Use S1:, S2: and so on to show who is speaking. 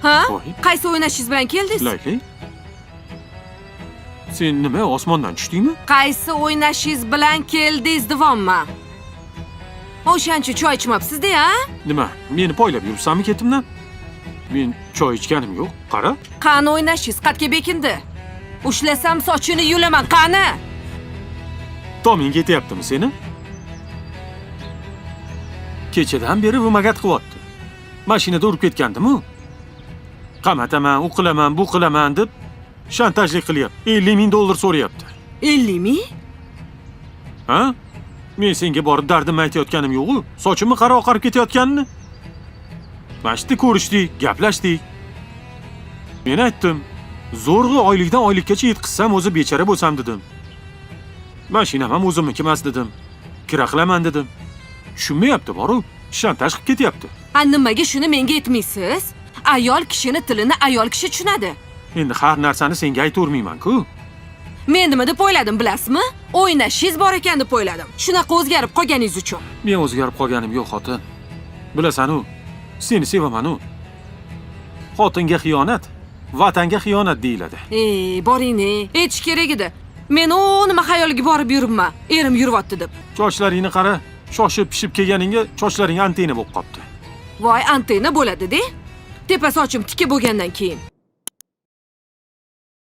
S1: Ha?
S2: Voy.
S1: Qaysi o'ynashingiz bilan keldingiz?
S2: Layli. Sen nima osmondan tushdingmi?
S1: Qaysi o'ynashingiz bilan keldingiz devonman. O'shancha choy ichmabsiz-da, ha?
S2: Nima, meni poylab yuribsanmi ketimdan? Men choy ichganim yo'q, qara.
S1: Qani o'ynashingiz qatga bekindi? Ushlasam sochini yulaman, qani?
S2: Toming ketyaptimi seni? Kechadan beri vmagat qilyapti. Mashinada urib ketgandim-u. Qamataman, u qilaman, bu qilaman deb shantajlik qilyapti. 50 ming dollar so'rayapti.
S1: 50 ming?
S2: Ha? Men senga borib dardimni aytayotganim yo'q-u. Sochimni qara oqarib ketayotganini. Mana shu yerda ko'rishdik, gaplashdik. Men aytdim, zo'rg'a oylikdan oylikkacha yetkazsam o'zi bechara bo'lsam dedim. Mashinam ham o'zimniki emas dedim. Kira qilaman dedim. Tushunmayapti boru, shantaj qilib ketyapti.
S1: A nimaga shuni menga aytmaysiz? Ayol kishini tilini ayol kishi tushunadi.
S2: Endi har narsani senga aytavermayman-ku.
S1: Men nima deb o'yladim bilasizmi? O'ynashingiz bor ekan deb o'yladim. Shunaqa o'zgarib qolganingiz uchun.
S2: Men o'zgarib qolganim yo'q, xotin. Bilasan-u, seni sevaman-u. Xotinga xiyonat, vatanga xiyonat deyiladi.
S1: Ey, boring ne? Aytish kerak edi. Men u nima xayoliga borib yuribman. Erim yuryapti deb.
S2: Sochlaringni qara, shoshib pishib kelganingga sochlaring antenna bo'lib qopti.
S1: Voy, antenna bo'ladi-de. Tepa sochim tikka bo'lgandan keyin.